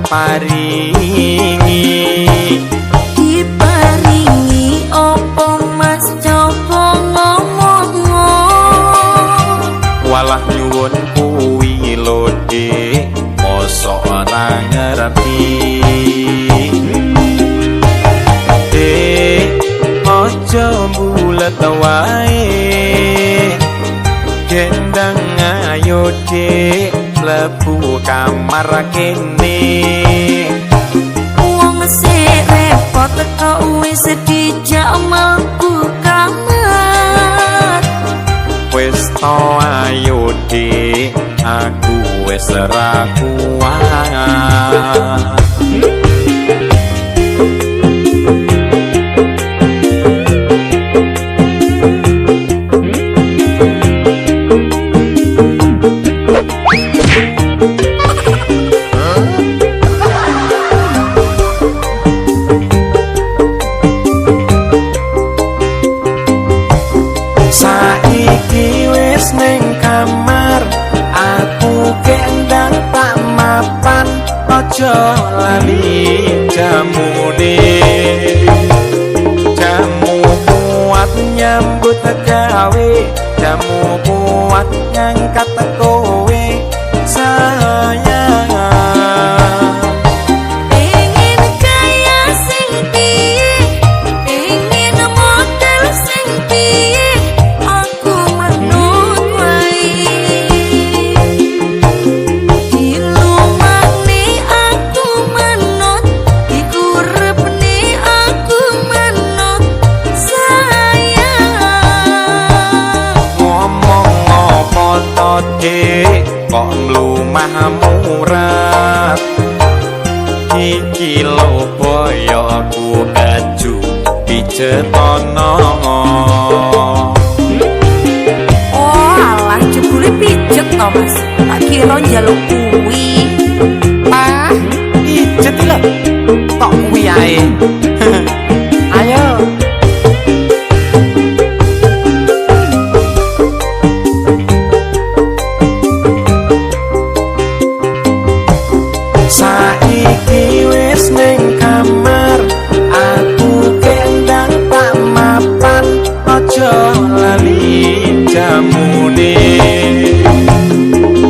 paringi. Diparingi opo Mas, coba ngomong. Walah nyuwun kuwi lho Dik, mosok ora ngerti. Dik, aja mbulet wae. Gendang ayo Dik, mlebu kamar kene. Wong sik repot kok wis dijak mlebu kamar. Wis to ayo Dik, aku wis ora kuat. Saiki wis ning kamar, aku kendang tak mapan, aja lali jamune. Jamu kuat nyambut gawe, jamu kuat ngangkat kowe sayang. Pengen kaya sing piye, pengen model sing piye, aku manut wae. Dilumane aku manut, dikurepne aku manut sayang. Ngomong apa to Dik, kok mlumah murat. Iki lho boyokku keju pijetono. Oh alah, jebule pijet to Mas. Tak kira njaluk kuwi. Ah, pijet lho. Tok kuwi ae. Ayo. Saiki wis ning kamar, aku kendang tak mapan, aja lali jamune.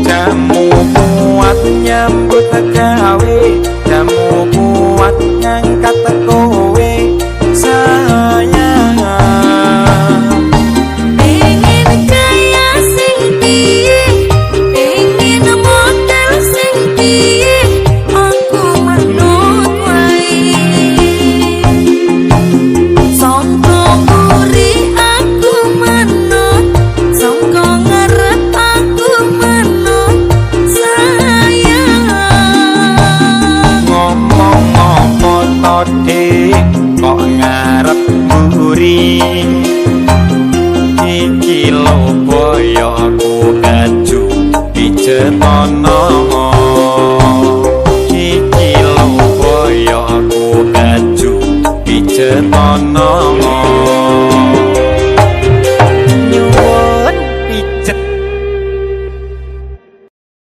Jamu kuat nyambut gawe, jamu kuat ngangkat kowe sayang. Pengen kaya sing piye, pengen model sing piye, aku manut wae. Sangka mburi aku manut, sangka ngarep aku manut sayang. Ngomong apa to Dik, kok ngarep mburi. Iki lho boyokku keju pijetono. Iki lho boyokku keju pijetono.